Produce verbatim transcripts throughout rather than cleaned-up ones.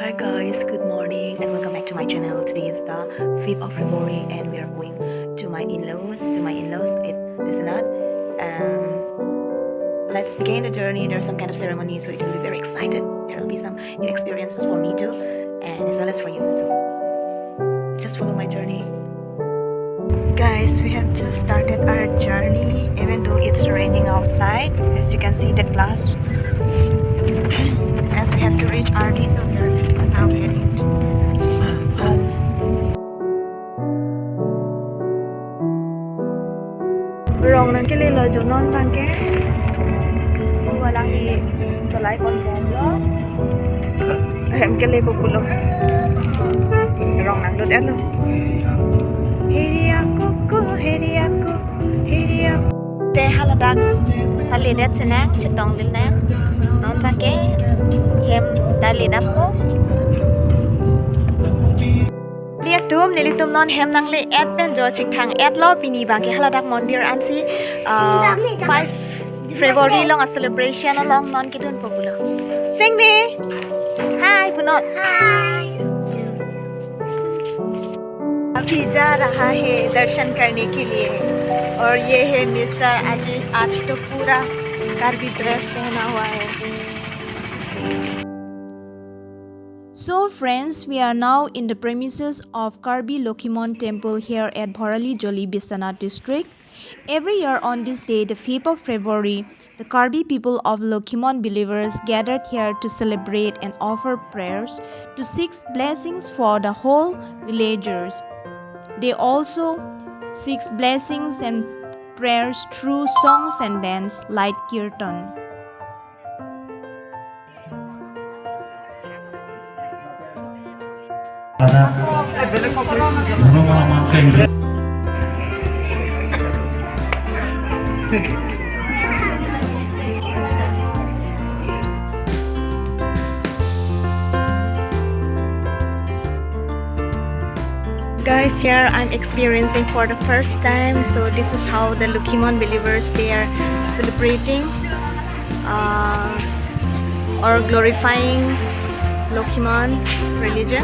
Hi guys, good morning and welcome back to my channel. Today is the fifth of February and we are going to my in-laws, to my in-laws at Biswanath. And let's begin the journey. There's some kind of ceremony, so it will be very excited. There will be some new experiences for me too, and as well as for you. So just follow my journey. Guys, we have just started our journey, even though it's raining outside. As you can see the glass. As we have to reach R D, so we are now heading to Rong nangkelelo jo non abangke. Walang i solai konbomlo. Hem kelepo pulo. Rong nanglut-etlo. Hiri aku ko, hiri aku, hiri aku. Te haladak talidet sinang, chetong linang. Non abangke hem talidet ko. Nelitum, nelitum non hem nangle-et pen jo chingthang-etlo, pini abangke haladak mondir ansi, uh, five February along a celebration along non kedunpo pulo. Singbi, hi punon. Hi. अभी जा रहा है दर्शन करने के लिए। और ये है मिस्टर अजय, आज तो पूरा कार्बी ड्रेस पहना हुआ है। So friends, we are now in the premises of Karbi Lokhimon Temple here at Bhorali Joli, Biswanath district. Every year on this day, the fifth of February, the Karbi people of Lokhimon believers gathered here to celebrate and offer prayers to seek blessings for the whole villagers. They also seek blessings and prayers through songs and dance like kirtan. Guys, here I'm experiencing for the first time. So this is how the Lokhimon believers, they are celebrating, uh, or glorifying Lokhimon religion.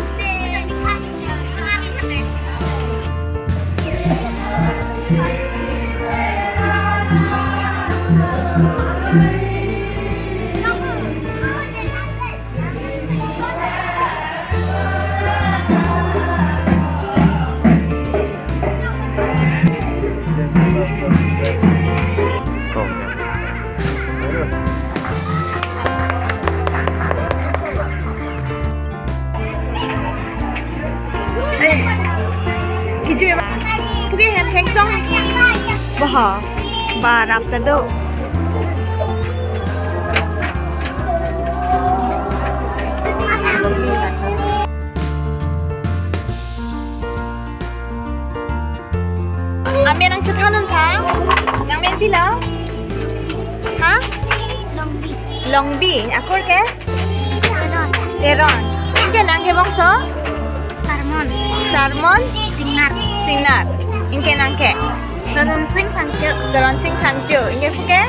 Kiju ya, puke hem hengsong. Bah, barap ta do. Amen nangchethan un tha? Nangmen pilo? Ha? Longbi. Longbi. Akur ke? Teron. Teron. Anke nang kebangso? Sarmon. Sarmon? Singnar. Singnar. Anke nang ke? Saronsing Phangcho. Saronsing Phangcho. Anke puke?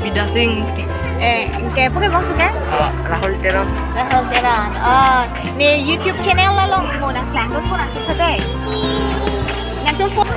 Bidasing Ingti. Eh, anke puke bangso ke? Oh, Rahul Teron. Rahul Teron. Oh, ne YouTube channel along mo nangklang dun mo nangkethek dei. Nangkethek phone.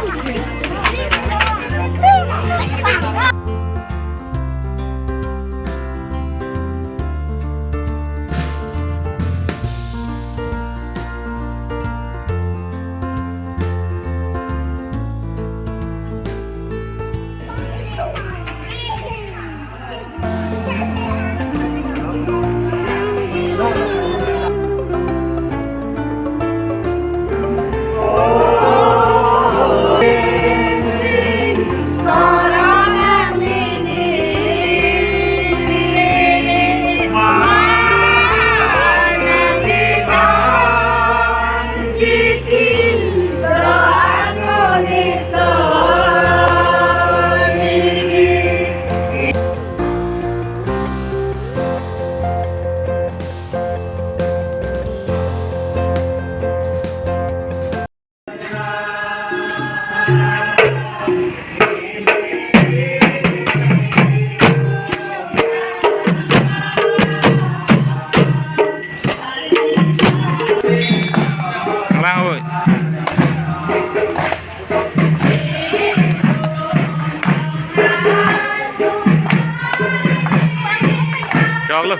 So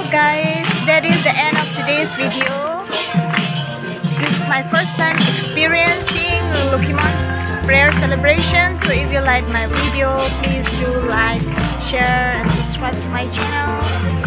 guys, that is the end of today's video. This is my first time experiencing Lokhimon's prayer celebration. So if you like my video, please do like, share, and subscribe to my channel.